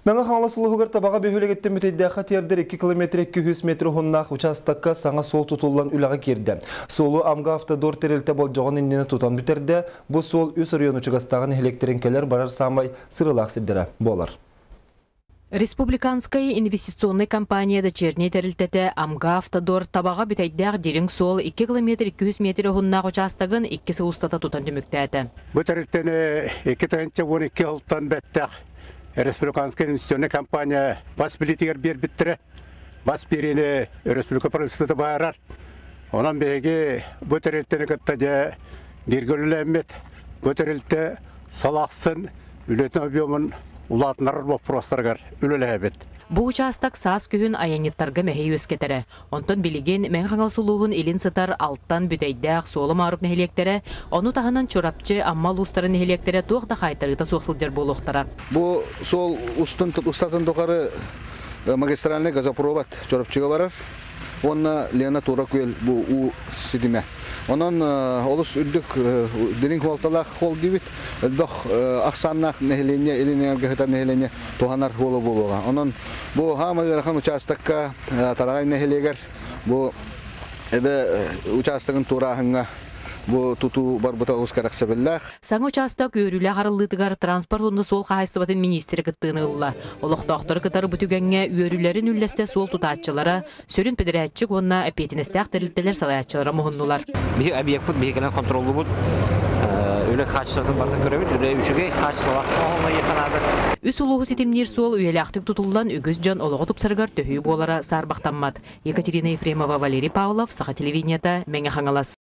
Мэҥэ Хаҥалас улууһугар Табаҕа бөһүөлэгиттэн Бүтэйдээххэ тиэрдэр 2 километр 200 метр уһуннаах учаастакка саҥа суол тутуллан үлэҕэ киирдэ. Суолу Амга Автодор тэрилтэ болдьоҕун иннинэ тутан бүтэрдэ. Бу суол үс оройуон учугастааҕы нэһилиэктэрин кэлэр-барар саамай сырыылаах сирдэрэ буолар. Республиканскай инвестиционнай компания дочерней тэрилтэтэ Амга Автодор Табаҕа Бүтэйдээх дириҥ суол 2 километр 200 метр уһуннаах учаастагын 2 сыл устата тутан түмүктээтэ. Бу тэрилтэни 2012 сылтан бэттэх Республиканскай инвестиционнай компания бас билиитигэр биэрбиттэрэ. Бас биэриини республика правительствота быһаарар. Онон биһиги бу тэрилтэни кытта дьэ бииргэ үлэлээммит, бу тэрилтэ сыл ахсын үлэтин объемун улаатынарар боппуруостарыгар үлэлэһэбит. Бу учаастак саас-күһүн айанньыттарга мэһэй үөскэтэрэ. Онтон билигин Мэҥэ Хаҥалас улууһун илин сытар Алтан, Бүтэйдээх, Суола Моорук нэһилиэктэрэ, ону таһынан Чурапчы, Амма улуустарын нэһилиэктэрэ туох да хаайтарыыта суох сылдьар буолуохтара. Бу суол устун устатын тухары магистральный газопровод Чурапчыга барар уонна Лена Тура күөл бу уу ситимэ. Онон олус үрдүк дириҥ суолталаах суол диибит. Элбэх ахсааннаах нэһилиэнньэ илин эҥэргэ сытар нэһилиэнньэ туһанар суола буолуоҕа. Онон бу хаама ыарахан учаастакка Тараҕай нэһилиэгэр бу эбэ учаастагын туорааһыҥҥа бу тутуу барбыта олус кэрэхсэбиллээх. Саҥа учаастак үөрүүлээх арыллыытыгар транспорт уонна суол хаһаайыстыбатын миниистирэ кыттыыны ылла. Олохтоохтору кытары бу түгэҥҥэ үөрүүлэрин үллэстэ суол тутааччылара, сүрүн педэрээччик уонна эппиэтинэстээх тэрилтэлэр салайааччылара муһуннулар. Биһи объекпыт биһи кэлэн контроллубут үлэ качествотын барытын көрөбүт. Үлэ үчүгэй, качестволаах оҥоһулла наада. Үс улууһу ситимниир суол үйэлээхтик тутуллан үгүс дьон олоҕо тупсарыгар төһүү буолара саарбахтаммат. Екатерина Ефремова, Валерий Павлов, Саха телевидениета, Мэҥэ Хаҥалас.